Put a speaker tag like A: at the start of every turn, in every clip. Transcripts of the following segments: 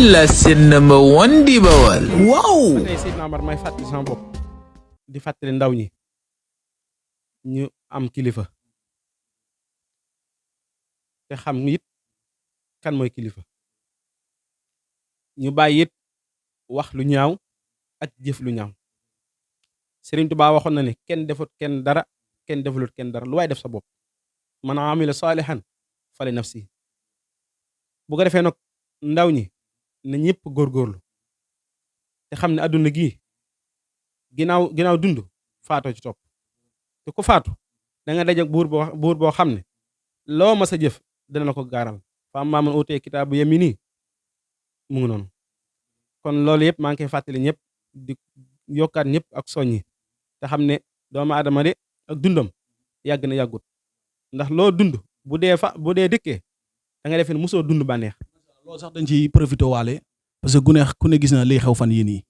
A: la seen number one di Bawal. waaw.
B: tey Seydina Omar may fàttali sama bopp di fàttali ndaw ñi ñu am kilifa te xam it kan mooy kilifa ñu bàyyi it wax lu ñaaw ak jëf lu ñaaw Sëriñ Tuubaa waxoon na ne kenn defut kenn dara kenn defulut kenn dara lu waay def sa bopp man amila saalihan fali nafsi bu ko defee nag ndaw ñi na ñëpp góorgóorlu te xam ne àdduna gii ginnaaw dund faatoo ci topp te ku faatu da nga daje buur boo xam ne loo ma sa jëf dina la ko gaaral fa ammaa man uutiya kitaabu yamiini mu ngi noonu kon loolu yëpp maa ngi koy fàttali ñëpp di yokkaat ñëpp ak soññi te xam ne doomu aadama de ak dundam yàgg na yàggut ndax loo dund bu dee dëkkee da nga defee ne mosoo dund bànneex.
C: loolu sax dañ ci profité waale parce que ku ne gis na liy xew fan yii nii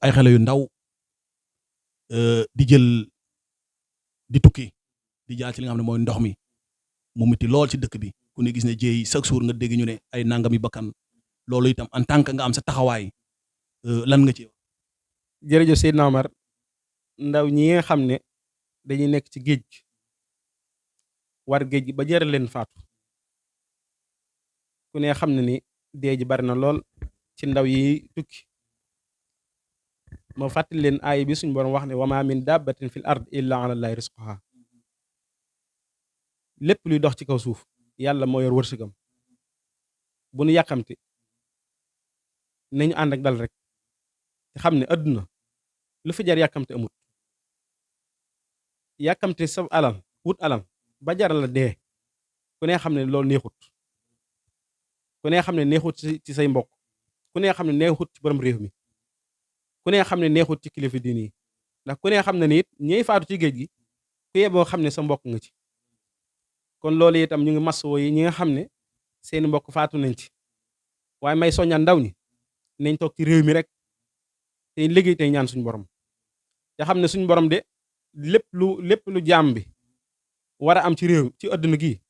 C: ay xale yu ndaw di tukki di jaar ci li nga xam ne mooy ndox mi mu miti lool ci dëkk bi ku ne gis ne jéey chaque jour nga dégg ñu ne ay nangami bakkan loolu itam en tant que nga am sa taxawaay lan nga ci.
B: jërëjëf Seydina Omar ndaw ñi nga xam ne dañuy nekk ci géej gi war géej gi ba jëral leen faatu ku ne xam ne ni dee ji bari na lool ci ndaw yi tukki moo fàttali leen aay bi suñu borom wax ne wa ma min dabbatin fil ard illa ala llahi rizquha lépp luy dox ci kaw suuf yàlla moo yor wërsëgam bu nu yàkkamti nañu ànd ak dal rek te xam ne adduna lu fi jar yàkkamti amut yàkkamti sa alal wut alal ba jaral la dee ku ne xam ne loolu neexut ku ne xam ne neexut ci say mbokk ku ne xam ne neexut ci borom réew mi ku ne xam ne neexut ci kilifa diini yi ndax ku ne xam ne ni it ñey faatu ci géej gi ku yeboo xam ne sa mbokk nga ci kon loolu itam ñu ngi masoo yi ñi nga xam ne seeni mbokk faatu nañ ci waaye may soññal ndaw ñi nañ toog ci réew mi rek te liggéey tey ñaan suñu borom te xam ne suñu borom de lépp lu jaam bi war a am ci réew ci àdduna gi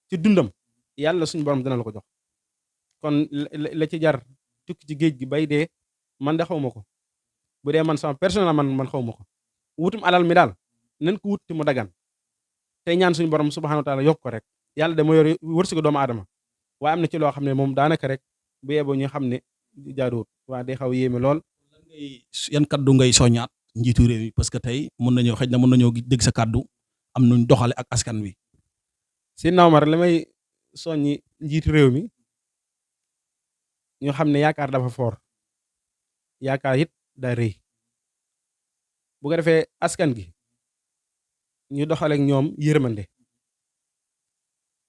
B: ci dundam yàlla suñu borom dina la ko jox kon la ci jar tukki ci géej gi bay dee man de xaw ma ko bu dee man sama personnel man xaw ma ko wutum alal mi daal nañ ko wutti mu dagan tey ñaan suñu borom subhanahu wa taala yokk ko rek yàlla de moo yor wërsëgu doomu aadama waaye am na ci loo xam ne moom daanaka rek bu yeboo ñu xam ne jaaduwut waa day xaw yéeme lool.
C: yan kaddu ngay soññaat njiitu réew mi parce que tey mën nañoo dégg sa kaddu am nuñ doxale ak askan wi.
B: Seydina Omar li may soññi njiitu réew mi ñu xam ne yaakaar dafa foor yaakaar it daa rëy bu ko defee askan gi ñu doxaleek ñoom yërmande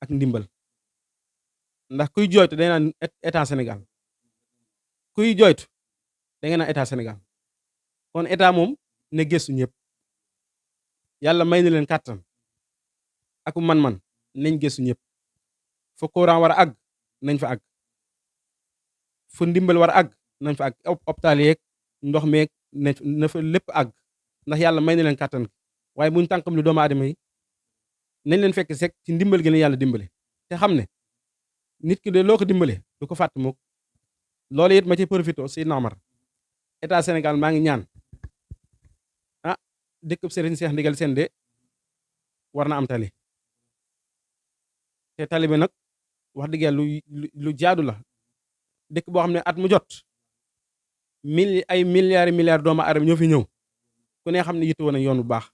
B: ak ndimbal ndax kuy jooytu day naan état Sénégal kuy jooytu da nga naan état Sénégal kon état moom ne gëstu ñëpp yàlla may na leen kàttan ak man-man nañ gëstu ñëpp fa courant war a àgg nañ fa àgg fu ndimbal war a àgg nañ fa àgg hôpital yeeg ndox meeg na fa lépp àgg ndax yàlla may na leen kàttan waaye buñ tànkam lu doomu aadama yi nañ leen fekk sek ci ndimbal gi leen yàlla dimbale te xam ne nit ki de loo ko dimbale du ko fàtte mook loolu it ma ci profité si Omar état Sénégal maa ngi ñaan dëkkub Serigne Cheikh Ndigal Sène de war na am tali te tali bi nag wax dëgg yàlla lu jaadu la dëkk boo xam ne at mu jot ay milliards doomu aadama ñoo fi ñëw ku ne xam ne yittewoo na yoon bu baax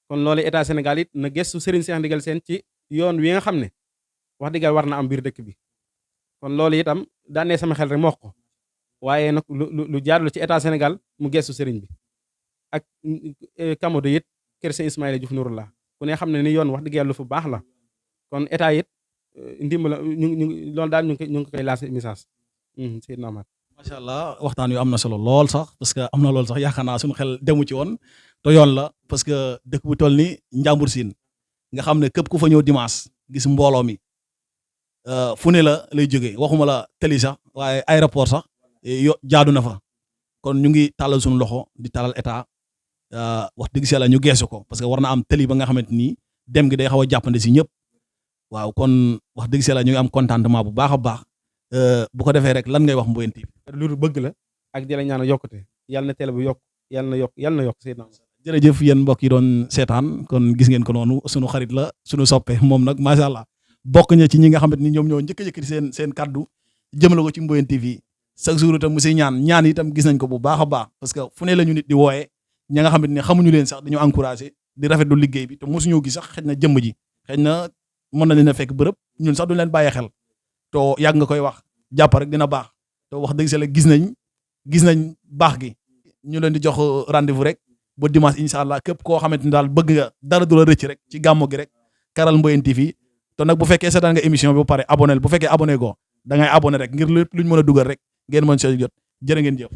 B: kon loolu état Sénégal it na gëstu Serigne Cheikh Ndigal Sène ci yoon wi nga xam ne wax dëgg yàlla war na am biir dëkk bi kon loolu itam daanee sama xel rek moo ko waaye nag lu jaadu la ci état Sénégal mu gëstu Serigne bi ak Kamodo it kër Sëñ Ismaïla Diouf Nouroullah ku ne xam ne ni yoon wax dëgg yàlla fu baax la kon état it ndimbala ñu loolu daal ñu ngi koy lancé message Seydina Omar.
C: macha allah waxtaan wi am na solo lool sax parce que am na lool sax yaakaar naa suñu xel demu ci woon te yoon la parce que dëkk bu toll ni Njàmbur Siin nga xam ne képp ku fa ñëw dimanche gis mbooloo mi fu ne la lay jógee waxuma la télé sax waaye aéroport sax jaadu na fa kon ñu ngi tàllal suñu loxo di tàllal état wax dëgg si yàlla ñu geesu ko parce que war na am télé ba nga xamante ni dem gi day xaw a jàppande si ñëpp waaw kon wax dëgg si yàlla ñu ngi am contentement bu baax a baax bu ko defee rek lan ngay wax Mboyeen TV.
B: lu bëgg la ak di la ñaanal yokkute yàlla na télé bu yokk yàlla na yokk Seydina.
C: jërëjëf yéen mbokk yi doon seetaan kon gis ngeen ko noonu sunu xarit la sunu soppe moom nag macha allah bokk na ci ñi nga xamante ni ñoom ñoo njëkk a yëkkati seen kaddu jëmale ko ci Mboyeen TV chaque jour itam mu si ñaan itam gis nañ ko bu baax a baax parce que fu ne la ñu nit di wooyee ña nga xamante ni xamuñu leen sax dañu encouragé di rafetlu liggéey bi te mosuñoo gis sax xëy na jëmm ji xëy na mën na leen a fekk bërëb ñun sax duñ leen bàyyi xel to yàgg nga koy wax jàpp rek dina baax te wax dëgg si la gis nañ baax gi ñu leen di jox rendez-vous rek ba dimanche incha allah képp koo xamante ni daal bëgg nga dara du la rëcc rek ci gàmmu gi rek karal Mboyeen TV te nag bu fekkee seetaan nga émission bi ba pare abonné bu fekkee abonné go da ngay abonné rek ngir luñ mën a dugal rek ngeen mën see jot jërë ngeen jëf